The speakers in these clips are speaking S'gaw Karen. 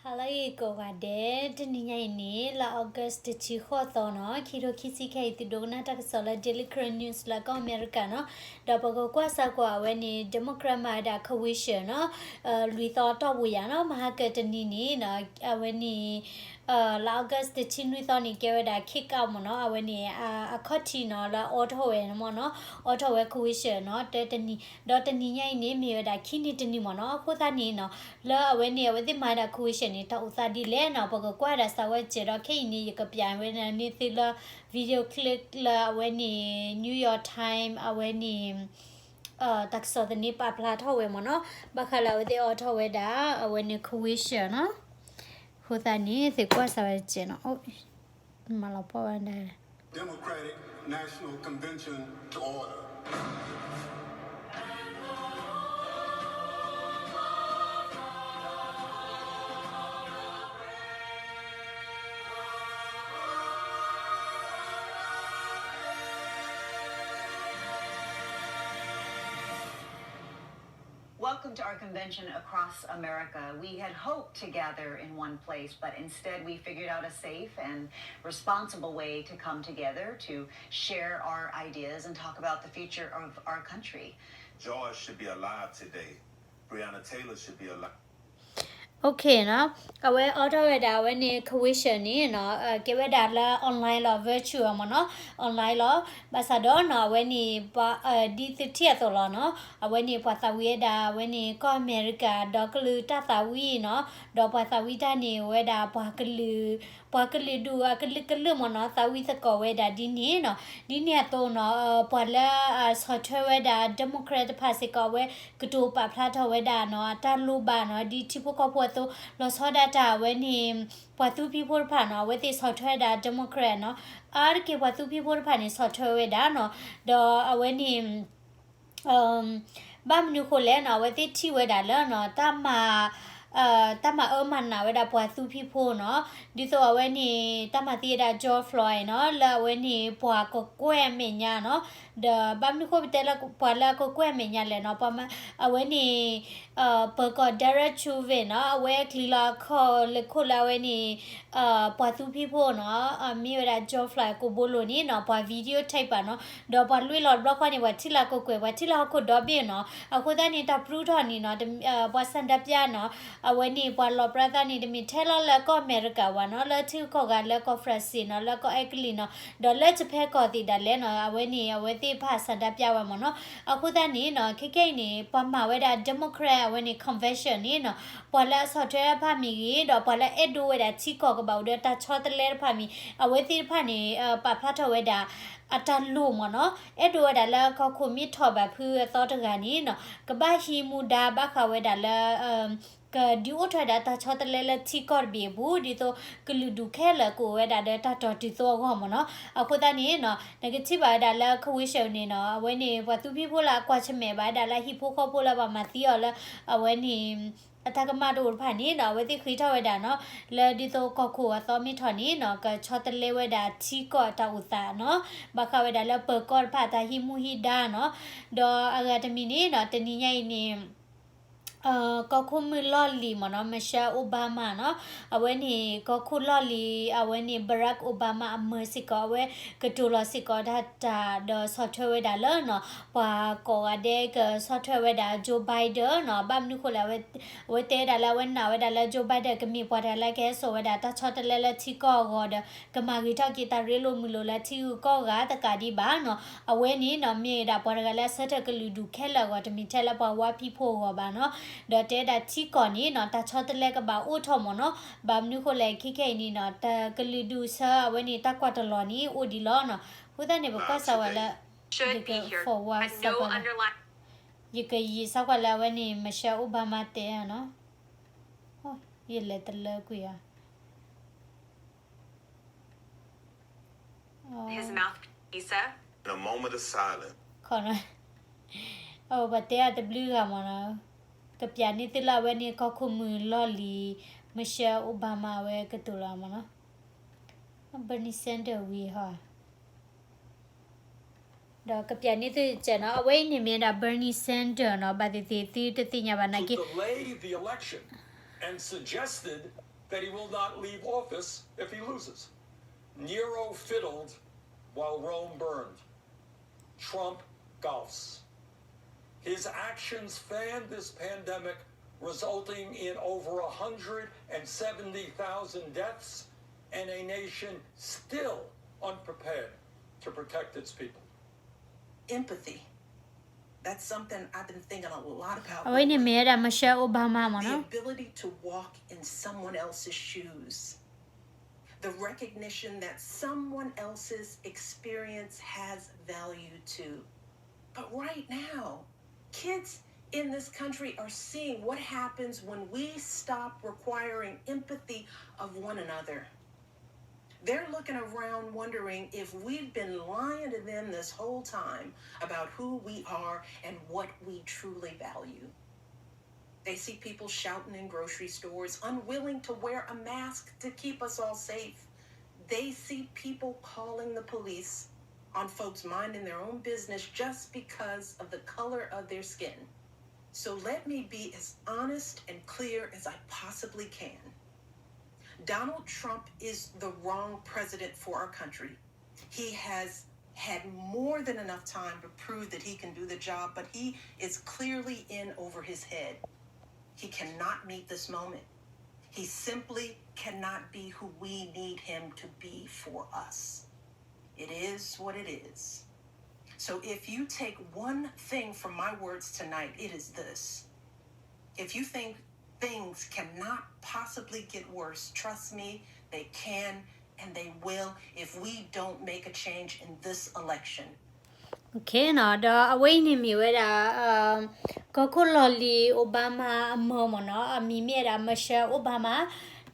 ဟါလၢအဂ့ၤကိးဂၤဒဲး, တနံၤညါအံၤန့ၣ် လါ August တဆံဃိးသီနီၤ, ခံထိခံဆံခဲအံၤ သုဒိကနၣ်တၢ်ကစီၣ်လၢ Daily Karen News လၢကီၢ်အမဲရကၤနီၤ, ဒီးပကကွၢ်စၢ်ကွၢ်အဝဲန့ၣ် Democrat မၤဝဲဒၣ် convention နီၤ, လွံၢ်သီတီၢ်ပူၤယၤနီၤ, မဟါကတနံၤန့ၣ်နီၤ, အဝဲန့ၣ် လါ August တဆံနွံသီန့ၣ် ကဲဝဲဒၣ် kick out မ့ၢ်နီၤ, အဝဲန့ၣ် အခီၣ်ထံးနီၤ လၢအအိးထီၣ်ဝဲမ့ၢ်နီၤ, အိးထီၣ်ဝဲ convention နီၤ, တနံၤ, ဒီးတနံၤညါအံၤန့ၣ် မ့ၢ်ဝဲဒၣ်ခံနံၤတနံၤမ့ၢ်နီၤ, အဃိသတးန့ၣ်နီၤ, လၢအဝဲန့ၣ် အဝဲသ့ၣ်မၤဝဲဒၣ် convention န့ၣ် တၢ်အိၣ်သးဒ်လဲၣ်နီၤ, ပကကွၢ်ဒၣ်စးဝဲစဲးဒီး ခဲအံၤန့ၣ် ယကပျးဝဲန့ၢ်သုလၢ video clip လၢအဝဲန့ၣ် New York Times အဝဲန့ၣ် တၢ်ကစီၣ်သန့ပာ်ဖျါထီၣ်ဝဲမ့ၢ်နီၤ, ဘၣ်ဃးလၢအဝဲသ့ၣ်အိးထီၣ်ဝဲဒၣ် အဝဲန့ၣ် convention နီၤ, အဃိသတးန့ၣ် သုကွၢ်စးဝဲစဲးနီၤ, မၤလီၤပှီၢ်ဝဲဒၣ် Democratic National Convention to order. Welcome to our convention across America. We had hoped to gather in one place, but instead we figured out a safe and responsible way to come together to share our ideas and talk about the future of our country. George should be alive today. Breonna Taylor should be alive. Okay နီၤ, အဝဲအိးထီၣ်ဝဲဒၣ်အဝဲန့ၣ် convention န့ၣ်နီၤ, ကဲဝဲဒၣ်လၢ online လီၤ, virtual မ့ၢ်နီၤ, online လီၤ, ဘၣ်ဆၣ်ဒီးနီၤ အဝဲန့ၣ် ဒ်သုထံၣ်အသိးလီၤနီၤ, အဝဲန့ၣ် ပှၤသးဝံၣ်ဝဲဒၣ် အဝဲန့ၣ် ကီၢ်အမဲရကၤ ဒီကလုာ်တၢ်သးဝံၣ်နီၤ, ဒီးပှၤသးဝံၣ်တၢ်န့ၣ် အိၣ်ဝဲဒၣ်ပှၤကလုာ်, ပှၤကလုာ်ဒူၣ်အကလုာ်ကလုာ်မ့ၢ်နီၤ, သးဝံၣ်သကိးဝဲဒၣ်ဒ်န့ၣ်နီၤ, ဒ်န့ၣ်အသိးနီၤ, ပှၤလၢအဆီၣ်ထွဲဝဲဒၣ် Democrat တဖၣ်စ့ၢ်ကီး အဝဲကတိၤပာ်ဖျါထီၣ်ဝဲဒၣ်နီၤ, အတၢ်လိၣ်ဘၣ်နီၤ, ဒ်ထံဖိကီၢ်ဖိအသိး လီၤဆီဒၣ်တၢ်အဝဲန့ၣ် ပှၤသူဖံးဖိတဖၣ်နီၤ, အဝဲသ့ၣ်ဆီၣ်ထွဲဒၣ် Democrat နီၤ, အါတက့ၢ်ပှၤသူဖံးဖိတဖၣ်န့ၣ် ဆီၣ်ထွဲဝဲဒၣ်နီၤ, ဒီးအဝဲန့ၣ် ဘၣ်မနုၤဃိလဲၣ်နီၤ, အဝဲသ့ၣ်ထံၣ်ဝဲဒၣ်လၢနီၤ, တၢ်မၤ, တၢ်မၤအၢမၤနးဝဲဒၣ်ပှၤသူဖံးဖိနီၤ, ဒ်သိးအဝဲန့ၣ် တၢ်မၤသံဝဲဒၣ် George Floyd နီၤ, လၢအဝဲန့ၣ် ပှၤကကွဲၢ်အမဲာ်ညါနီၤ, ဒီးဘၣ်မနုၤဃိပတဲလၢပှၤလၢအကကွဲၢ်အမဲာ်ညါလဲၣ်နီၤ, ပှၤမၤ, အဝဲန့ၣ် ပၢၤကီၢ် Derek Chauvin နီၤ, အဝဲချံးလီၤအခီၣ်လၢခိၣ်လၢအဝဲန့ၣ် ပှၤသူဖံးဖိနီၤ, မ့ၢ်ဝဲဒၣ် George Floyd ကိးဘိလိၤန့ၣ်နီၤ, ပှၤ video tape ဘၣ်နီၤ, ဒီးပှၤလွံၢ်လီၤတဘျီဃီန့ၣ် ပှၤထံၣ်လၢအကကွဲၢ်, ပှၤထံၣ်လၢဟီၣ်ခိၣ်ဒီဘ့ၣ်နီၤ, အဃိသတးန့ၣ် တၢ်ပြူထီၣ်န့ၣ်နီၤ, ပှၤဆန္ဒပြနီၤ, အဝဲန့ၣ် ပှၤလီၤပြါသးန့ၣ် တမ့ၢ်ထဲလီၤလၢကီၢ်အမဲရကၤဘၣ်နီၤ, လၢထံဂုၤကီၢ်ဂၤ လၢကီၢ် France နီၤ, လၢကီၢ်အဲကလံးနီၤ, ဒီးလၢစဖဲကီၢ်သ့ၣ်ဒၣ်လဲာ်နီၤ, အဝဲန့ၣ် အဝဲသ့ၣ်တဖၣ်ဆန္ဒပြဝဲမ့ၢ်နီၤ, အဃိသတးန့ၣ်နီၤ, ခဲကနံၣ်အံၤန့ၣ် ပှၤမၤဝဲဒၣ် Democrat အဝဲန့ၣ် convention န့ၣ်နီၤ, ပှၤလၢအဆီၣ်ထွဲတၢ်တဖၣ်မ့ၢ်ဂ့ၤ, ဒီးပှၤလၢအအဲၣ်ဒိးဝဲဒၣ်ထံကီၢ်ကဘၣ်အိၣ်ဒီးတၢ်ဆီတလဲတဖၣ်မ့ၢ်, အဝဲသ့ၣ်တဖၣ်န့ၣ် ပာ်ဖျါထီၣ်ဝဲဒၣ် အတၢ်လိၣ်မ့ၢ်နီၤ, အဲၣ်ဒိးဝဲဒၣ်လၢကီၢ်ခိၣ်မ့ၢ်ထီၣ်ဘၣ်ဖုအသီတဂၤန့ၣ်နီၤ, ကဘၣ်ဟံးမူဒါဘၣ်ဃးဝဲဒၣ်လၢ ကဒုးအိၣ်ထီၣ်ဝဲဒၣ်တၢ်ဆီတလဲလၢထံကီၢ်တဘ့ၣ်အပူၤ, ဒ်သိးကလုာ်ဒူၣ်ခဲလၢာ်ကအိၣ်ဝဲဒၣ်ဒီးတၢ်တီၢ်တုၤသိအဂီၢ်မ့ၢ်နီၤ, အဃိသတးန့ၣ်နီၤ, နကထံၣ်ဘၣ်ဝဲဒၣ်လၢ convention န့ၣ်နီၤ, အဝဲန့ၣ် ပှၤသူဖံးဖိလၢအကွၢ်ဆၢၣ်မဲာ်ဘၣ်ဝဲဒၣ်လၢဟံၣ်ဖိဃီဖိလၢပှၤမၤသံအီၤလၢ အဝဲန့ၣ် အတၢ်ကမၣ်တအိၣ်တဖၣ်န့ၣ်နီၤ, အဝဲသ့ၣ်ဃ့ထီၣ်ဝဲဒၣ်နီၤ, လၢဒ်သိးကီၢ်ခိၣ်အသီမ့ၢ်ထီၣ်န့ၣ်နီၤ, ကဆီတလဲဝဲဒၣ်ထံကီၢ်တၢ်အိၣ်သးနီၤ, ဘၣ်ဃးဝဲဒၣ်လၢပၢၤကီၢ်တဖၣ်တၢ်ဟံးမူဟံးဒါနီၤ, ဒီးအဂၤတမံၤန့ၣ်နီၤ, တနံၤညါအံၤန့ၣ် ကီၢ်ခိၣ်မုၢ်လီၢ်လံၤမ့ၢ်နီၤ, Michelle Obama နီၤ, အဝဲန့ၣ် ကီၢ်ခိၣ်လီၢ်လံၤ အဝဲန့ၣ် Barack Obama အမၢၤစ့ၢ်ကီး အဝဲကတိၤလီၤစ့ၢ်ကီးတၢ် ဒီးဆီၣ်ထွဲဝဲဒၣ်လၢနီၤ, ပှၤကိးဂၤဒဲးကဆီၣ်ထွဲဝဲဒၣ် Joe Biden နီၤ, ဘၣ်မနုၤဃိလဲၣ်, အဝဲတဲဒၣ်လၢအဝဲနာ်ဝဲဒၣ်လၢ Joe Biden ကမ့ၢ်ပှၤတဂၤလၢကဟဲစိာ်ဝဲဒၣ်တၢ်ဆီတလဲလၢထံကီၢ်အဂီၢ်ဒီး ကမၤဂ့ၤထီၣ်က့ၤတၢ်ရ့လိာ်မုာ်လိာ်လၢထံဂုၤကီၢ်ဂၤသကးဒံးဘၣ်နီၤ, အဝဲန့ၣ်နီၤ မ့ၢ်ဝဲဒၣ်ပှၤတဂၤလၢအဆၢထၢၣ်ကလုာ်ဒူၣ်ခဲလၢာ်အဂီၢ် တမ့ၢ်ထဲလၢပှၤဝါဖံးဖိအဂီၢ်ဘၣ်နီၤ, ဒီးတဲဒၣ်ထံကီၢ်န့ၣ်နီၤ တၢ်ဆီတလဲကဘၣ်အိၣ်ထီၣ်မ့ၢ်နီၤ, ဘၣ်မနုၤဃိလဲၣ် ခဲခဲအံၤန့ၣ်နီၤ တကလုာ်ဒူၣ်ဆၢအဝဲန့ၣ် တၢ်ကွၢ်တလီၤန့ၣ်အိၣ်ဒံးလီၤနီၤ, အဃိသတးန့ၣ် ပကွၢ်စၢ်ဝဲလၢ ယက forward စၢ်ကွၢ်လၢ ယကယံာ်စၢ်ကွၢ်လၢအဝဲန့ၣ် Michelle Obama တဲနီၤ, ယလဲၤတလၢကွံာ်ဧါ ပှၤတဲအတဘျုးဂၤမ့ၢ်နီၤ, ကပျးန့ၢ်သုလၢအဝဲန့ၣ် ကီၢ်ခိၣ်မုၢ်လီၢ်လံၤ Michelle Obama အဝဲကတိၤလီၤမ့ၢ်နီၤ, Bernie Sanders ဝံၤဟီ, ဒီးကပျးန့ၢ်သုစဲးနီၤ, အဝဲအံၤန့ၣ်မ့ၢ်ဒၣ် Bernie Sanders နီၤ, ဘၣ်သ့ၣ်သ့ၣ်သုတသ့ၣ်ညါဘၣ်နာ်က့ delay the election. and suggested that he will not leave office if he loses. Nero fiddled while Rome burned. Trump golfs. His actions fanned this pandemic, resulting in over a hundred and seventy thousand deaths and a nation still unprepared to protect its people. Empathy. That's something I've been thinking a lot about lately. အဝဲန့ၣ်မ့ၢ်ဝဲဒၣ် Michelle Obama မ့ၢ်နီၤ. The ability to walk in someone else's shoes. The recognition that someone else's experience has value too. But right now, kids in this country are seeing what happens when we stop requiring empathy of one another. They're looking around wondering if we've been lying to them this whole time about who we are and what we truly value. They see people shouting in grocery stores, unwilling to wear a mask to keep us all safe. They see people calling the police on folks minding their own business just because of the color of their skin. So let me be as honest and clear as I possibly can. Donald Trump is the wrong president for our country. He has had more than enough time to prove that he can do the job, but he is clearly in over his head. He cannot meet this moment. He simply cannot be who we need him to be for us. It is what it is. So if you take one thing from my words tonight, it is this. If you think things cannot possibly get worse, trust me, they can and they will if we don't make a change in this election. နီၤ ဒီးအဝဲအံၤန့ၣ်မ့ၢ်ဝဲဒၣ် ကီၢ်ခိၣ်လီၢ်လံၤ Obama အမၢမ့ၢ်နီၤ အမံၤမ့ၢ်ဝဲဒၣ် Michelle Obama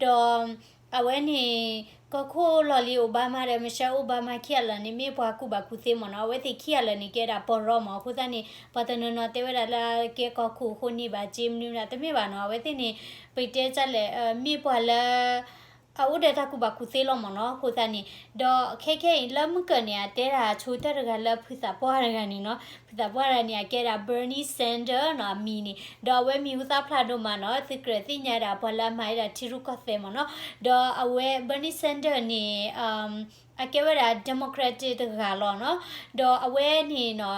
ဒီး အဝဲန့ၣ် ကီၢ်ခိၣ်လီၢ်လံၤ Obama ဒီး Michelle Obama ခံဂၤလၢာ်န့ၣ် မ့ၢ်ပှၤကူၣ်ဘၣ်ကူၣ်သ့မ့ၢ်နီၤ အဝဲသ့ၣ်ခံဂၤလၢာ်န့ၣ် ကဲဒၣ်ပီၢ်ရီမ့ၢ် အဃိသတးန့ၣ် ပှၤတနီၤနီၤတဲဝဲဒၣ်လၢကဲကီၢ်ခိၣ်အဃိန့ၣ်ဘၣ် က့မနုၤဒၣ် တမ့ၢ်ဘၣ်နီၤ အဝဲသ့ၣ်န့ၣ် ပတဲတၢ်လဲၣ် မ့ၢ်ပှၤလၢ အအိၣ်ဒီးတၢ်ကူၣ်ဘၣ်ကူၣ်သ့လီၤမ့ၢ်နီၤ အဃိသတးန့ၣ် ဒီးခဲခဲအံၤလၢမုၢ်ကၢၢ်န့ၣ် အတဲဒၣ်ဆိတၢ်တဂၤလၢဖုသးပှၢ်တဂၤန့ၣ်နီၤ ဖုသးပှၢ်တဂၤန့ၣ် အကဲဒၣ် Bernie Sanders နီၤ အမံၤန့ၣ် ဒီးအဝဲမံၤဟူသၣ်ဖျါဒိၣ်မးနီၤ သုကြၢးသ့ၣ်ညါဒၣ်ပှၤလၢအမၤဝဲဒၣ်ထံရူၢ်ကီၢ်သဲးမ့ၢ်နီၤ ဒီးအဝဲ Bernie Sanders န့ၣ် အကဲဝဲဒၣ် Democrat တဂၤလီၤနီၤ ဒီးအဝဲန့ၣ်နီၤ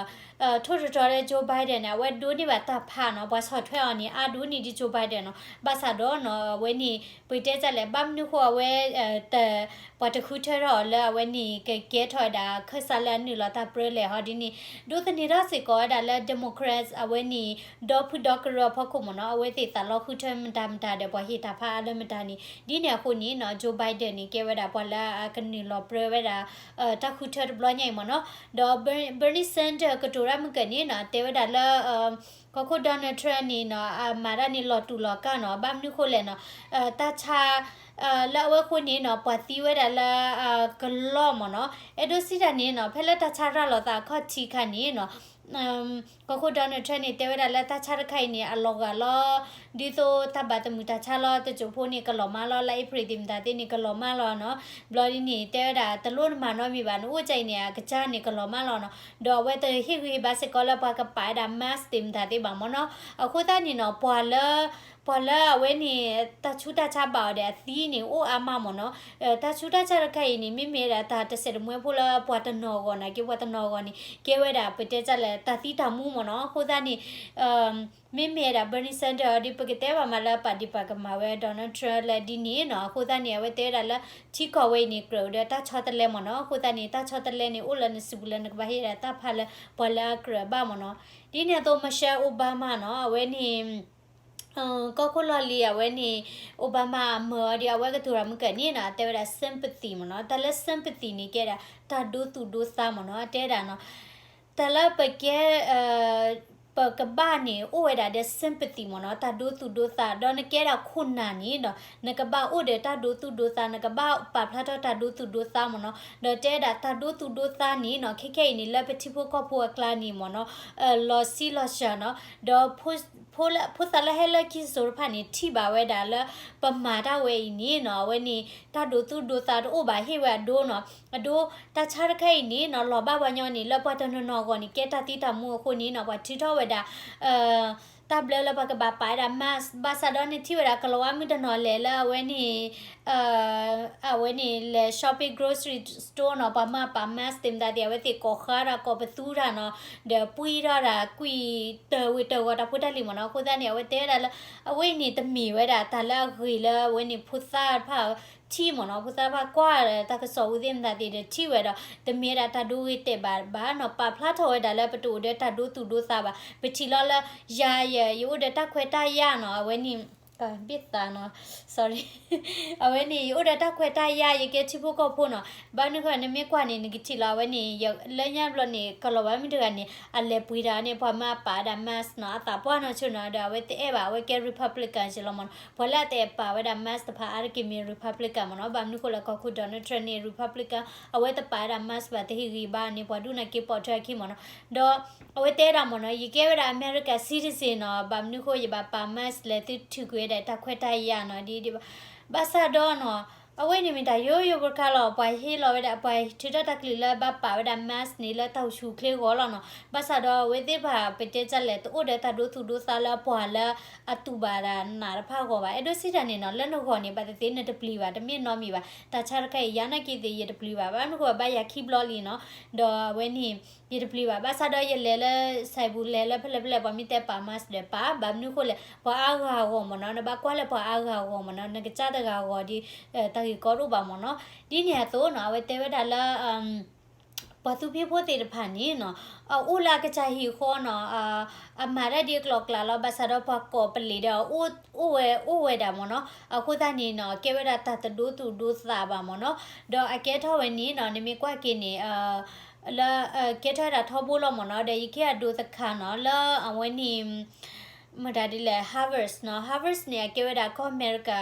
ထိၣ်တတီၤလၢ Joe Biden န့ၣ် အဝဲဒိးန့ၢ်ဘၣ်တၢ်ဖးနီၤ ပှၤဆီၣ်ထွဲအီၤန့ၣ် အါဒိၣ်န့ၢ်ဒံး Joe Biden နီၤ ဘၣ်ဆၣ်ဒီးနီၤ အဝဲန့ၣ် ပတဲတၢ်လဲၣ် ဘၣ်မနုၤဃိအဝဲ ပှၤတဃုထၢထီၣ်အီၤလၢအဝဲန့ၣ် ကကဲထီၣ်ဝဲဒၣ်ခၢၣ်စးလၢအနုာ်လီၤတၢ်ပြၢလဲၣ်ဟီဒ်န့ၣ် ဒိးသန့ၤထီၣ်စ့ၢ်ကီးဝဲဒၣ်လၢ Democrats အဝဲန့ၣ် ဒီဖုဒီကရၢအဖီခိၣ်မ့ၢ်နီၤ အဝဲသ့ၣ်သးလီဃုထၢမတၤမတၤဒီးပှၤဟ့ၣ်တၢ်ဖးအါလၢမတၤန့ၣ် ဒ်န့ၣ်အဃိန့ၣ်နီၤ Joe Biden န့ၣ် ကဲဝဲဒၣ်ပှၤလၢအကနုာ်လီၤပြၢဝဲဒၣ် တၢ်ဃုထၢတဘျီညါအံၤမ့ၢ်နီၤ ဒီး Bernie Sanders ကတိၤတၢ်မုၢ်ကၢၢ်န့ၣ်နီၤ တဲဝဲဒၣ်လၢ ကီၢ်ခိၣ် Donald Trump န့ၣ်နီၤ အမၤတၢ်န့ၣ်လီၤတူာ်လီၤကာ်နီၤ ဘၣ်မနုၤဃိလဲၣ်နီၤ တၢ်ဆါ လၢအဝဲအဃိန့ၣ်နီၤ ပှၤသံဝဲဒၣ်လၢ ကလီၢ်မ့ၢ်နီၤ အဲၣ်ဒိးစံးတၢ်န့ၣ်နီၤ ဖဲလၢတၢ်ဆါရၤလီၤသးအခီၣ်ထံးခါန့ၣ်နီၤ ကီၢ်ခိၣ် Donald Trump န့ၣ် တဲဝဲဒၣ်လၢတၢ်ဆါတခါအံၤန့ၣ် အလီၤဂာ်လီၤ ဒ်သိးတၢ်ဘၣ်သမုာ်တၢ်ဆါလီၤ တစိၢ်ဖိန့ၣ် ကလီၤမၢ်လီၤ လၢ April သ့ၣ်မတၤသ့ၣ်န့ၣ် ကလီၤမၢ်လီၤနီၤ ဘျီဒ်န့ၣ် တဲဝဲဒၣ် တလိၣ်နမၤနီတမံၤဘၣ် နအိၣ်ကၢ်အံၤန့ၣ် အကစၢ်န့ၣ် ကလီၤမၢ်လီၤနီၤ ဒီးအဝဲတဟ့ၣ်ဂံၢ်ဟ့ၣ်ဘါစ့ၢ်ကီးလၢပှၤကပာ်ဝဲဒၣ် mask သ့ၣ်မတၤသ့ၣ်ဘၣ်မ့ၢ်နီၤ အဃိသတးန့ၣ်နီၤ ပှၤလၢ ပှၤလၢအဝဲန့ၣ် တၢ်ဆူးတၢ်ဆါဘၣ်အီၤဒီးအသံန့ၣ် အိၣ်အါမးမ့ၢ်နီၤ တၢ်ဆူးတၢ်ဆါတခါအံၤန့ၣ် မ့မ့ၢ်ဒၣ်တၢ်တစဲးတမှဲဖိလၢပှၤတနီၤအဂီၢ်န့ၣ် ကဲပှၤတနီၤအဂီၢ်န့ၣ် ကဲဝဲဒၣ်ပတဲတၢ်လၢတၢ်သံတၢ်မူမ့ၢ်နီၤ အဃိသတးန့ၣ် မ့မ့ၢ်ဒၣ် Bernie Sanders အီၤဒီး ပကတဲဘၣ်မးလၢပာ်ဒံးပာ်ကမၣ်ဝဲ Donald Trump လၢဒ်န့ၣ်နီၤ အဃိသတးန့ၣ် အဝဲတဲဝဲဒၣ်လၢ ထံကီၢ်ဝဲအံၤန့ၣ် ကြၢးဒီးတၢ်ဆီတလဲမ့ၢ်နီၤ အဃိသတးန့ၣ် တၢ်ဆီတလဲန့ၣ် အိၣ်လၢနစုပူၤလၢနကဘၣ်ဟ့ၣ်ဒၣ်တၢ်ဖးလၢ ပှၤလၢအကြၢးဘၣ်မ့ၢ်နီၤ ဒ်န့ၣ်အသိး Michelle Obama နီၤ အဝဲန့ၣ် ကီၢ်ခိၣ်လီၢ်လံၤအဝဲန့ၣ် Obama အမၢအီၤဒီး အဝဲကတိၤတၢ်မုၢ်ကၢၢ်န့ၣ်နီၤ အတဲဝဲဒၣ် sympathy မ့ၢ်နီၤ တၢ်လၢ sympathy န့ၣ် ကဲဒၣ် တၢ်ဒိသူၣ်ဒိသးမ့ၢ်နီၤ အတဲဒၣ်နီၤ တၢ်လၢပကဲ ပကဘၣ်န့ၣ် အိၣ်ဝဲဒၣ်ဒီး sympathy မ့ၢ်နီၤ တၢ်ဒိသူၣ်ဒိသး ဒီးနကဲဒၣ်ခိၣ်နၢ်န့ၣ်နီၤ နကဘၣ်အိၣ်ဒီးတၢ်ဒိသူၣ်ဒိသး နကဘၣ်ပာ်ဖျါထီၣ်တၢ်ဒိသူၣ်ဒိသးမ့ၢ်နီၤ ဒီးတဲဒၣ်တၢ်ဒိသူၣ်ဒိသးန့ၣ်နီၤ ခဲခဲအံၤန့ၣ် လၢပထံဖိကီၢ်ဖိအကျါန့ၣ်မ့ၢ်နီၤ လီၤဆံးလီၤစှၤနီၤ ဒီး ဖိသၣ်လၢဟဲလၢခံစိၤတဖၣ်န့ၣ် ထံၣ်ဘၣ်ဝဲဒၣ်လၢ ပမၤတၢ်ဝဲအံၤန့ၣ်နီၤ အဝဲန့ၣ် တၢ်ဒိသူၣ်ဒိသးတအိၣ်ဘၣ် ဟ့ၣ်ဝဲအဒိနီၤ အဒိ တၢ်ဆါတခါအံၤန့ၣ်နီၤ လီၤဘၣ်ပှၤညီန့ၣ် လၢပှၤတနီၤနီၤအဂီၢ်န့ၣ် ကဲတၢ်သံတၢ်မူအဃိန့ၣ်နီၤ ပှၤထုးထီၣ်ဝဲဒၣ် တၢ်ဘျၢလၢပှၤကဘၣ်ပာ်ဝဲဒၣ် mask ဘၣ်ဆၣ်ဒီးနထံၣ်ဝဲဒၣ် ကလၤဝါမုၣ်တနီၤလဲၤလၢအဝဲန့ၣ် အဝဲန့ၣ်လဲၤ shopping grocery store နီၤ ပှၤမၤပာ် mask သ့ၣ်မတၤသ့ၣ် အဝဲသ့ၣ်ကိးဃါတၢ် ကိးပသူတၢ်နီၤ ဒီးပှံထီၣ်တၢ်ကွံာ်တၢ်ဝ့ၤတၢ်ဂီၤတၢ်ဖိတၢ်လံၤမ့ၢ်နီၤ. အဃိသတးန့ၣ် အဝဲတဲဝဲဒၣ်လၢ အဝဲအံၤန့ၣ် တမ့ၢ်ဝဲဒၣ်တၢ်လၢအဂ့ၤလၢအဝဲန့ၣ်ဖိသၣ်တဖၣ်ထံၣ်မ့ၢ်နီၤ. ဖိသၣ်တဖၣ်ကွၢ်တၢ်ကစီၣ်ဝံၤသ့ၣ်မတၤသ့ၣ်ဒီးထံၣ်ဝဲဒီး တမ့ၢ်ဝဲဒၣ်တၢ်ဒိဂ့ၤတဲာ်ဘၣ်ဘၣ်နီၤ. ပာ်ဖျါထီၣ်ဝဲဒၣ်လၢပတအိၣ်ဒီးတၢ်ဒိသူၣ်ဒိသးဘၣ်. ပထံၣ်လီၤလၢ ယၤယဲ ယအိၣ်ဒီးတၢ်ခွဲးတၢ်ယာ်နီၤ အဝဲန့ၣ် ဘ့ၣ်သးနီၤ sorry အဝဲန့ၣ် ယအိၣ်ဒီးတၢ်ခွဲးတၢ်ယာ် ယကဲထံဖိကီၢ်ဖိနီၤ. ဘၣ်မနုၤဃိ နမ့ၢ်ကွၢ်န့ၣ် နကထံၣ်လီၤ အဝဲန့ၣ် လၢညါဘျီန့ၣ် ကလၤဝါမုၣ်တဂၤန့ၣ် အလဲၤပှ့ၤတၢ်န့ၣ် ပှၤမၤပာ်ဝဲဒၣ် mask နီၤ အသးပှၢ်နီၢ်ဆိနီၤ ဒီးအဝဲတအဲၣ်ဘၣ် အဝဲကဲ Republican က့လီၤမ့ၢ်နီၤ. ပှၤလၢအတအဲၣ်ပာ်ဝဲဒၣ် mask တဖၣ် အါတက့ၢ်မ့ၢ် Republican မ့ၢ်နီၤ. ဘၣ်မနုၤဃိလၢ ကီၢ်ခိၣ် Donald Trump န့ၣ် Republican အဝဲတပာ်ဝဲဒၣ် mask ဘၣ် တဟ့ၣ်ဂံၢ်ဘါန့ၣ် ပှၤဒိၣ်နာ်က့ၤပိာ်ထွဲအခံမ့ၢ်နီၤ. ဒီး အဝဲတဲဒၣ်မ့ၢ်နီၤ ယကဲဝဲဒၣ် America citizen နီၤ ဘၣ်မနုၤဃိယဘၣ်ပာ် mask လဲၣ် သုထုးကွံာ်ဝဲဒၣ်တၢ်ခွဲးတၢ်ယာ်နီၤ ဒ်ဒ်ဘၣ်. ဘၣ်ဆၣ်ဒီးနီၤ အဝဲန့ၣ်မ့ၢ်တၢ်ယိယိဖိတခါလီၤ. ပှၤဟ့ၣ်လီၤဝဲဒၣ် ပှၤထုးထီၣ်တၢ်ကလုၢ်လၢဘၣ်ပာ်ဝဲဒၣ် mask န့ၣ် လၢတၢ်အိၣ်ဆူၣ်အိၣ်ချ့အဂီၢ်လီၤနီၤ. ဘၣ်ဆၣ်ဒီးအဝဲသ့ၣ်တဖၣ် ပတဲတၢ်လဲၣ် တအိၣ်ဒီးတၢ်ဒိသူၣ်ဒိသးလၢပှၤလၢအတူၢ်ဘၣ်ဒၣ်နးတဖၣ်အဂီၢ်ဘၣ်. အဲၣ်ဒိးစံးတၢ်န့ၣ်နီၤ လၢနဂီၢ်န့ၣ် ဘၣ်သ့ၣ်သ့ၣ်နတပျံၤဘၣ် တမ့ၢ်နီတမံၤဘၣ်. တၢ်ဆါတခါအံၤ ယၤနာ်က့ၤသ့ၣ် ယတပျံၤဘၣ်. ဘၣ်မနုၤဃိ ဘၣ်ယၤခံဘျီလံနီၤ ဒီးအဝဲန့ၣ် ယတပျံၤဘၣ်. ဘၣ်ဆၣ်ဒီးယလဲၤလၢ စဲးဘူၣ် လဲၤလၢဖဲလဲၣ်ဖဲလဲၣ် ပှၤမ့ၢ်တဲပာ် mask ဒီးပာ် ဘၣ်မနုၤဃိလဲၣ် ပှၤအါဂၤအဂီၢ်မ့ၢ်နီၤ နဘၣ်ကွၢ်လၢပှၤအါဂၤအဂီၢ်မ့ၢ်နီၤ နကစၢ်တဂၤအဂီၢ်ဒီး တၢ်ဂ့ၢ်ကီတအိၣ်ဘၣ်မ့ၢ်နီၤ. ဒ်န့ၣ်အသိးနီၤ အဝဲတဲဝဲဒၣ်လၢ ပှၤသူဖံဖိသ့ၣ်တဖၣ်န့ၣ်နီၤ အအိၣ်လၢအကစၢ်ဟံၣ်ဃီနီၤ အမၤတၢ်ဒ်အကျိၤအကျဲလီၤ. ဘၣ်ဆၣ်ဒီးပှၤကိးပလံာ်ဒီး အိၣ်ဝဲအိၣ်ဝဲဒၣ်မ့ၢ်နီၤ. အဃိသတးန့ၣ်နီၤ ကဲဝဲဒၣ်တၢ်တဒိသူၣ်ဒိသးဘၣ်မ့ၢ်နီၤ. ဒီးအကဲထီၣ်ဝဲန့ၣ်နီၤ နမ့ၢ်ကွၢ်က့ၤန့ၣ် လၢ ကဲထီၣ်ဝဲဒၣ်ထီဘိလီၤမ့ၢ်နီၤ. ဒီးယကဟ့ၣ်အဒိတခါနီၤ လၢအဝဲန့ၣ် မတၤဒ်လဲၣ် Harvard နီၤ Harvard န့ၣ် အကဲဝဲဒၣ်ကီၢ်အမဲရကၤ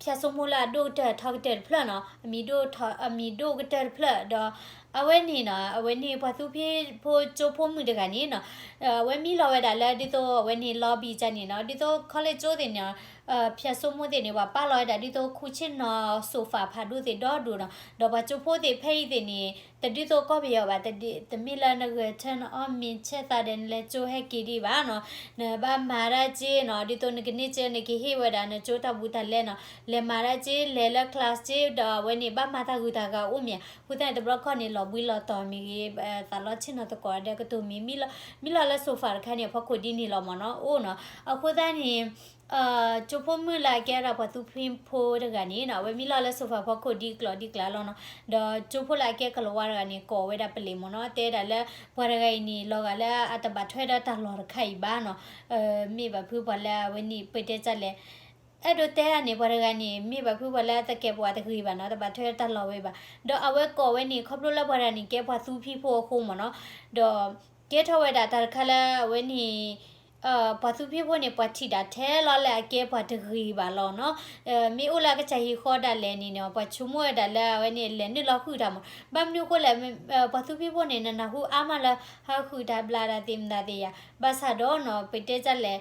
ဖၠၣ်စိမိၢ်လၢအဒိၣ်ကတၢၢ်ထီကတၢၢ်တဖျၢၣ်နီၤ အမံၤဒိၣ်ကတၢၢ်တဖျၢၣ်ဒီး အဝဲန့ၣ်နီၤ အဝဲန့ၣ်ပှၤသူဖံဖိကၠိဖိမုၣ်တဂၤန့ၣ်နီၤ အဝဲမံလီၤဝဲဒၣ်လၢဒ်သိးအဝဲန့ၣ် lobby ကန့ၣ်နီၤ ဒ်သိး college ကၠိသ့ၣ်န့ၣ် ဖၠၣ်စိမိၢ်သ့ၣ်န့ၣ် ပှၤပာ်လီၤဝဲဒၣ်ဒ်သိးခူၣ်ဆ့ၣ်နီၤ sofa ဖးဒိၣ်သ့ၣ်ဒီဒိၣ်နီၤ ဒီးပှၤကၠိဖိသ့ၣ်ဖဲအံၤသ့ၣ်န့ၣ် တဒ်သိးကီၢ်ပယီၤဘၣ် တမ့ၢ်လၢနဂဲၤဆၢနအီၣ်မ့ၤဆဲးသးဒီး နလဲၤကၠိဟဲက့ၤဒံးဘၣ်နီၤ နဘၣ်မၤတၢ်က့နီၤ ဒ်သိးနကန့ၢ်က့ နကဟ့ၣ်ဝဲဒၣ်နကၠိတၢ်ဘူးတၢ်လဲနီၤ လဲၤမၤတၢ်က့ လဲၤလၢ class က့ ဒီးအဝဲန့ၣ် ဘၣ်မၤတၢ်ဂုၤတၢ်ဂၤအိၣ်မ့ၢ်ဧါ အဃိသတးန့ၣ် တဘျီခီန့ၣ် လီၤဘှံးလီၤတီၤမ့ၢ်ဂ့ၤ သးလီဆ့ၣ်နီၤသကိးဒီးကတိၤမ့ၢ် မံလီၤလၢ sofa တခါန့ၣ် အဖီခိၣ်ဒ်န့ၣ်လီၤမ့ၢ်နီၤ အိၣ်နီၤ အဃိသတးန့ၣ် ကၠိဖိမုၣ်လၢအကဲဝဲဒၣ်ပှၤသူဖံဖိတဂၤန့ၣ်နီၤ အဝဲမံလီၤလၢ sofa ဖီခိၣ်ဒ်ကျိၤဒ်ကျါလီၤနီၤ ဒီးကၠိဖိလၢအကဲကလၤဝါတဂၤန့ၣ် ကိးဝဲဒၣ်ပလံာ်မ့ၢ်နီၤ တဲဒၣ်လၢ ပှၤတဂၤအံၤန့ၣ် လီၤဂာ်လၢအတဘၣ်ထွဲဒီးတၢ်လီၢ်တခါအံၤဘၣ်နီၤ မ့ၢ်ဘၣ်ဖုပှၤလၢအဝဲန့ၣ် ပတဲတၢ်လဲၣ် အဲၣ်ဒိးတဲဒၣ်န့ၣ် ပှၤတဂၤန့ၣ် မ့ၢ်ဘၣ်ဖုပှၤလၢအတကဲပှၤတဂ့ၤဘၣ်နီၤ တဘၣ်ထွဲတၢ်လီၢ်ဝဲဘၣ် ဒီးအဝဲကိးဝဲန့ၣ် ခီဖျိလၢပှၤတဂၤန့ၣ် ကဲပှၤသူဖံဖိအဃိမ့ၢ်နီၤ ဒီး ကဲထီၣ်ဝဲဒၣ်တၢ်တခါလၢအဝဲန့ၣ် ပှၤသူဖံဖိန့ၣ် ပှၤထံၣ်ဒၣ်ထဲလီၤလၢအကဲပှၤတဂ့ၤဘၣ်လီၤနီၤ မ့ၢ်အိၣ်လၢအကစၢ်ဟံၣ်ဃီဒၣ်လဲာ်န့ၣ်နီၤ ပှၤဆိကမိၣ်ဝဲဒၣ်လၢအဝဲန့ၣ် လဲၤနုာ်လီၤဃုာ်တၢ်မ့ၢ် ဘၣ်မနုၤအဃိလဲၣ် ပှၤသူဖံဖိန့ၣ် နနၢ်ဟူအါမးလၢ ဟးဃုာ်တၢ်ဘျးတၢ်သ့ၣ်မတၤသ့ၣ်ယၤ ဘၣ်ဆၣ်ဒီးနီၤ ပတဲတၢ်လဲၣ်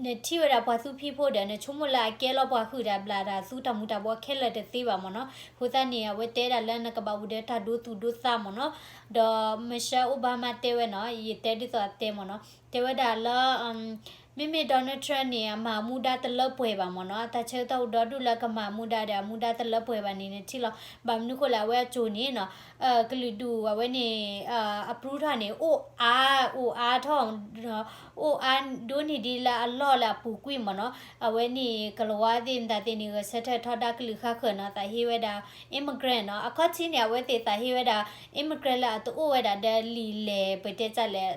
နထံၣ်ဝဲဒၣ်ပှၤသူဖံဖိဒီး နဆိကမိၣ်လၢအကဲလီၤပှၤဃုာ်တၢ်ဘျးတၢ်သူတၢ်မူၤတၢ်ဘှီးခဲလၢာ်တသ့ဘၣ်မ့ၢ်နီၤ အဃိသတးန့ၣ် အဝဲတဲဒၣ်လၢနကဘၣ်အိၣ်ဒီးတၢ်ဒိသူၣ်ဒိသးမ့ၢ်နီၤ ဒီး Michelle Obama တဲဝဲနီၤ ယတဲဒ်သိးအတဲမ့ၢ်နီၤ တဲဝဲဒၣ်လၢ မ့မ့ၢ် Donald Trump န့ၣ် အမၤမူဒါတလၢပှဲၤဘၣ်မ့ၢ်နီၤ အတၢ်ဆၢကတီၢ်အိၣ်ဒီဒူၣ်လၢကမၤမူဒါဒီး အမူဒါတလၢပှဲၤဘၣ်န့ၣ် နထံၣ်လီၤ ဘၣ်မနုၤဃိလၢအဝဲအစိၤန့ၣ်နီၤ ကလုာ်ဒူၣ်အဝဲန့ၣ် အ approve ထီၣ်န့ၣ် အိၣ်အါ အိၣ်အါထီၣ် အိၣ်အါဒိၣ်န့ၢ်ဒ်လၢအလီၢ်လၢအပူၤကွံာ်မ့ၢ်နီၤ အဝဲန့ၣ် ကလၤဝါသ့ၣ်မတၤသ့ၣ်န့ၣ် ဂဲၤဆၢထၢၣ်ထီဒါကလုာ်ဃါဃၢၤနီၤ သးဟ့ဝဲဒၣ် immigrant နီၤ အခီၣ်ထံးန့ၣ် အဝဲသ့ၣ်သးဟ့ဝဲဒၣ် immigrant လၢအတအိၣ်ဝဲဒၣ်ဒီးလံာ်လဲၢ် ပတဲတၢ်လဲၣ်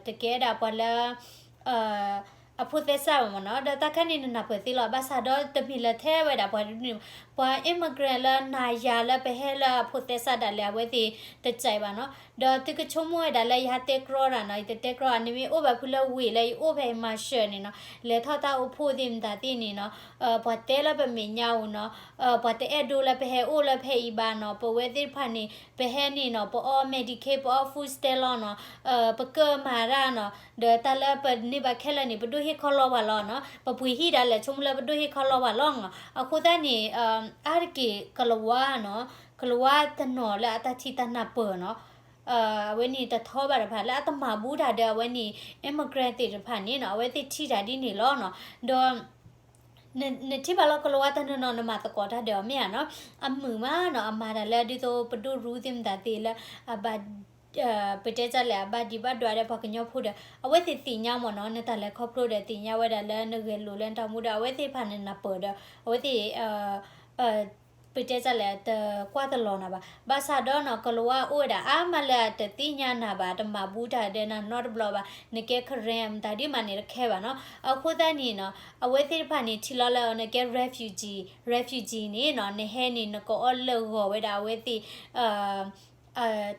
တကဲဒၣ်ပှၤလၢ အဖိသဲစးဘၣ်မ့ၢ်နီၤ ဒီးတၢ်ခါန့ၣ် နနၢ်ပၢၢ်သ့လီၤ ဘၣ်ဆၣ်ဒီးတမ့ၢ်လၢထဲဝဲဒၣ်ပှၤဒ်န့ၣ် ပှၤ immigrant လၢနၤယၤလၢပဟဲလၢအဖိသဲစးဒၣ်လဲာ် အဝဲသ့ၣ်တစဲးဘၣ်နီၤ ဒီးသုကဆိကမိၣ်ဝဲဒၣ်လၢယဟးတဲကြီတၢ်နီၤ ယတတဲကြီ နမ့ၢ်အိၣ်ဘၣ်ဖုလၢဝ့ၢ်လၢယအိၣ်ဖဲအံၤမၤစၢၤန့ၣ်နီၤ လဲၤထီၣ်တၢ်အိၣ်ဖှိၣ်သ့ၣ်မတၤသ့ၣ်န့ၣ်နီၤ ပှၤတဲလၢပမဲာ်ညါဧိၤနီၤ ပှၤတအဲၣ်ဒိးလၢပဟဲအိၣ်လၢဖဲအံၤဘၣ်နီၤ ပဝဲသ့ၣ်တဖၣ်န့ၣ် ပဟဲန့ၣ်နီၤ ပအီ Medicaid ပအီ food stamp လီၤနီၤ ပကၢၢ်မၤတၢ်နီၤ ဒီးတၢ်လၢပန့ၢ်ဘၣ်ခဲလၢာ်န့ၣ် ပဒိၣ်ဟ့ၣ်ခီလီၤပှၤလီၤနီၤ ပပှ့ၤဟံၣ်ဒၣ်လဲာ် ဆိကမိၣ်လၢပဒိၣ်ဟ့ၣ်ခီလီၤပှၤလီၤနီၤ အဃိသတးန့ၣ် အါတက့ၢ်ကလၤဝါနီၤ ကလၤဝါတနီၤလၢအတၢ်ထံၣ်တၢ်နၢ်ပၢၢ်နီၤ အဝဲန့ၣ်တထီဘၣ်တဖၣ် လၢအတမၤဘူတၢ်ဒီးအဝဲန့ၣ် immigrant သ့ၣ်တဖၣ်န့ၣ်နီၤ အဝဲသ့ၣ်ထံၣ်တၢ်ဒ်န့ၣ်လီၤနီၤ. ဒီး နထံၣ်ဘၣ်လၢကလၤဝါတနီၤနီၤ နမၤသကိးတၢ်ဒီးအီၤမ့ၢ်ဧါနီၤ, အမုာ်မးနီၤ, အမၤတၢ်လၢဒ်သိးပဒိၣ်ရူသ့ၣ်မတၤသ့ၣ်လၢ အဘၣ် ပတဲတၢ်လဲၣ် အဘၣ်ဒံးဘၣ်ဒွးဒီးပှၤကညီဖိဒီး အဝဲသ့ၣ်သ့ၣ်ညါမ့ၢ်နီၤ, နတၢ်လဲၤခီဖျိဒီးသ့ၣ်ညါဝဲဒၣ်လၢနဂဲၤလိာ်လၢနတၢ်မူဒီး အဝဲသ့ၣ်တဖၣ်န့ၣ်နၢ်ပၢၢ်ဒီး အဝဲသ့ၣ် ပတဲတၢ်လဲၣ် တကွၢ်တလီၤနၤဘၣ်. ဘၣ်ဆၣ်ဒီးနီၤ ကလၤဝါအိၣ်ဝဲဒၣ်အါမးလၢအတသ့ၣ်ညါနၤဘၣ်, တမၤဘူတၢ်ဒီးနၤနီတဘျီဘၣ်, နကဲ Karen မတၤဒ်မးန့ၣ်တခဲဘၣ်နီၤ. အဃိသတးန့ၣ်နီၤ အဝဲသ့ၣ်တဖၣ်န့ၣ် ထံၣ်လီၤလၢနကဲ refugee, refugee န့ၣ်နီၤ နဟဲန့ၣ် နကအီၣ်လၢာ်ဂီၤဝဲဒၣ်အဝဲသ့ၣ်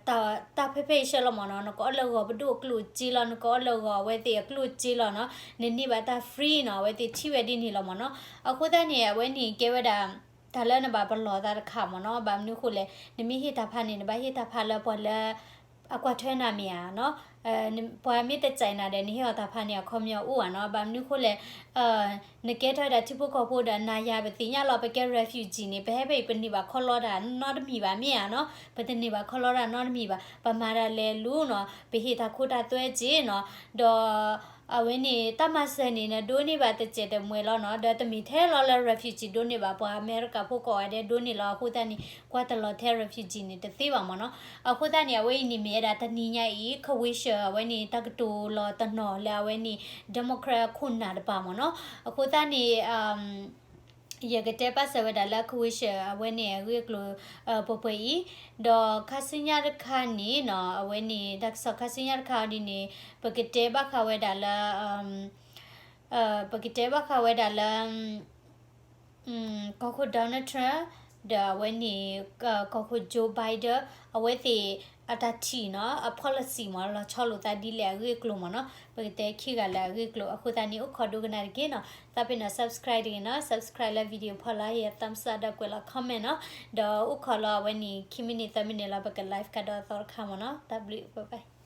တၢ်ဖဲဖဲအံၤဆၢလီၤမ့ၢ်နီၤ, နကအီၣ်လၢာ်ဂီၤပဒိၣ်အကျိၣ်စ့လီၤ, နကအီၣ်လၢာ်ဂီၤအဝဲသ့ၣ်အကျိၣ်စ့လီၤနီၤ, နန့ၢ်ဘၣ်တၢ် free နီၤ, အဝဲသ့ၣ်ထံၣ်ဝဲဒ်န့ၣ်လီၤမ့ၢ်နီၤ. အဃိသတးန့ၣ် အဝဲန့ၣ်ကဲဝဲဒၣ် တၢ်လၢနဘၣ်ပလီၢ်သးတခါမ့ၢ်နီၤ, ဘၣ်မနုၤဃိလဲၣ်, နမ့ၢ်ဟ့ၣ်တၢ်ဖးန့ၣ် နဘၣ်ဟ့ၣ်တၢ်ဖးလၢပှၤလၢ အကွၢ်ထွဲနၤမ့ၢ်ဧါနီၤ, ပှၤမ့ၢ်တကဲနၤဒီး နဟ့ၣ်အီၤတၢ်ဖးန့ၣ် အခီပညီအိၣ်ဧါနီၤ, ဘၣ်မနုၤဃိလဲၣ် နကဲထီၣ်ဝဲဒၣ်ထံဖိကီၢ်ဖိဒီး နၤယၤပသ့ၣ်ညါလီၤ ပကဲ refugee န့ၣ် ပဟဲဖဲအံၤ ပန့ၢ်ဘၣ်ခီလီတၢ်နီတမံၤဘၣ်မ့ၢ်ဧါနီၤ, ပတန့ၢ်ဘၣ်ခီလီတၢ်နီတမံၤဘၣ်, ပမၤတၢ်လဲၤလူၤနီၤ, ပဟ့ၣ်တၢ်ခိတၢ်သွဲက့ၤနီၤ, ဒီး အဝဲန့ၣ် တၢ်မၤစၢၤန့ၣ် နဒိးန့ၢ်ဘၣ်တစဲးတမှဲၤလီၤနီၤ, ဒီးတမ့ၢ်ထဲလီၤလၢ refugee ဒိးန့ၢ်ဘၣ် ပှၤအမဲရကၤဖိကိးဂၤဒဲးဒိးန့ၢ်လီၤ, အဃိသတးန့ၣ် ကွၢ်တလီၤထဲ refugee န့ၣ် တသ့ဘၣ်မ့ၢ်နီၤ. အဃိသတးန့ၣ် အဝဲအံၤန့ၣ်မ့ၢ်ဝဲဒၣ်တနံၤညါအံၤ Kewisha အဝဲန့ၣ် တၢ်ကတိၤလီၤတနီၤလၢအဝဲန့ၣ် Democrat အခိၣ်နၢ်တပၤမ့ၢ်နီၤ. အဃိသတးန့ၣ် ယကတဲဘၣ်စၢၤဝဲဒၣ်လၢ Kewisha အဝဲန့ၣ်အဂ့ၢ်အကျိၤ ပှဲၤပှဲၤအံၤ, ဒီးခါဆူညါတခါန့ၣ်နီၤ အဝဲန့ၣ် တၢ်ကစီၣ်ခါဆူညါတခါအံၤဒ်န့ၣ် ပကတဲဘၣ်ဃးဝဲဒၣ်လၢ ပကတဲဘၣ်ဃးဝဲဒၣ်လၢ ကီၢ်ခိၣ် Donald Trump ဒီးအဝဲန့ၣ် ကီၢ်ခိၣ် Joe Biden အဝဲသ့ၣ်အတၢ်ထံၣ်နီၤ အ policy မ့ၢ် လီၤဆီလိာ်သးဒ်လဲၣ်အဂ့ၢ်အကျိၤမ့ၢ်နီၤ, ပကတဲခံဂၤလၢအဂ့ၢ်အကျိၤ, အဃိသတးန့ၣ် အိၣ်ခိးဒိကနၣ်တက့ၢ်နီၤ, သးပ့ၤနီၤ subscribe တဂ့ၤနီၤ, subscribe လၢ video ဖီလာ် ဟ့ၣ် thumbs up ဒီးကွဲးလီၤ comment နီၤ, ဒီးအိၣ်ခိးလီၤအဝဲန့ၣ် ခံ minute သၢ minute လီၤ ပက live ကဒီးအသီတခါမ့ၢ်နီၤ, တၢ်ဘျုး bye bye.